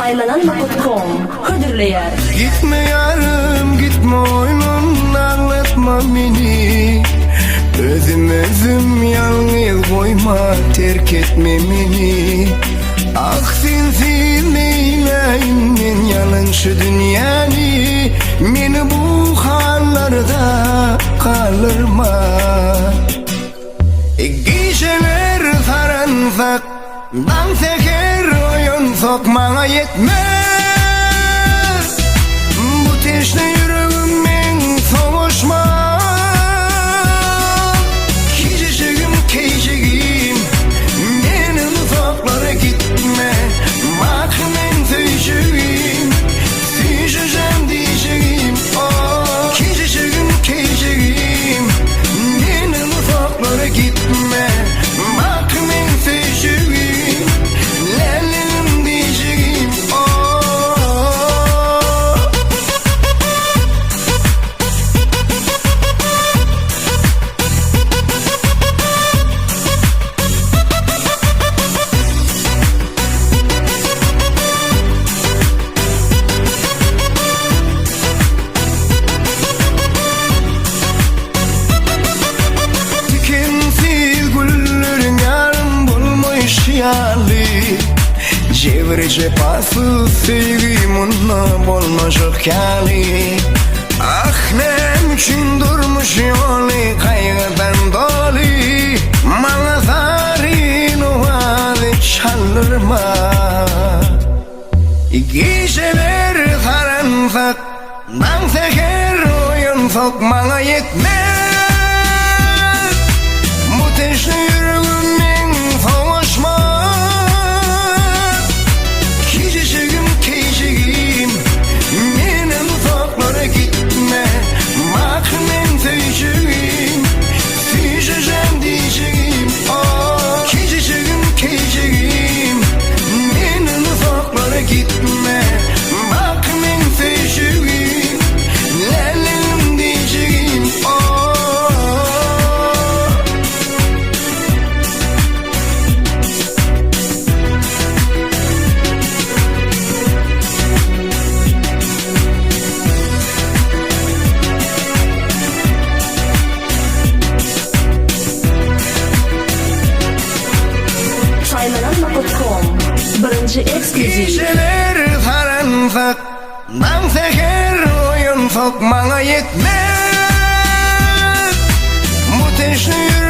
Saýlanan.com hödürleýär. Gitme ýarym gitme oýlan aglatma meni Özüm özüm ýalňyz goýma terk etme meni Ah sensiz neýläýin men ýalançy dünýäni Meni bu hallarda galdyrma Gijeler saransak Daň säher oýansak maňa ýetmez Bu teşne ýüregim meň sowaşmaz Kijijigim keýjigim Meni uzaklara gitme Bak meň söýjügim Süýjüjem diýjegim oh Kijijigim keýjigim Meni uzaklara gitme Bak meň söýjügim Läligim diýjegim oh. Tikensiz gülleriň ýarym bolmaýşy ýaly Jebri-jepasyz söýgi munda bolmajak ýaly Ah, näme üçin durmuş ýoly gaýgydan doly Maňa zaryn owazy çaldyrma Gijeler saransak, daň säher oýansak maňa ýetmez. Bu teşne ýüregim meň sowaşmaz. Kijijigim, keýjigim, menem uzaklara gitme. Bak meň söýjügim, Süýjüjem diýjegim, oh Kijijigim, keýjegim Menden uzaklara gitme Bak meň söýjügim Läligim diýjegim, oh. Saýlanan.com Birinji ekskluziw. Gijeler saransak, daň säher oýansak maňa ýetmez. Bu teşne.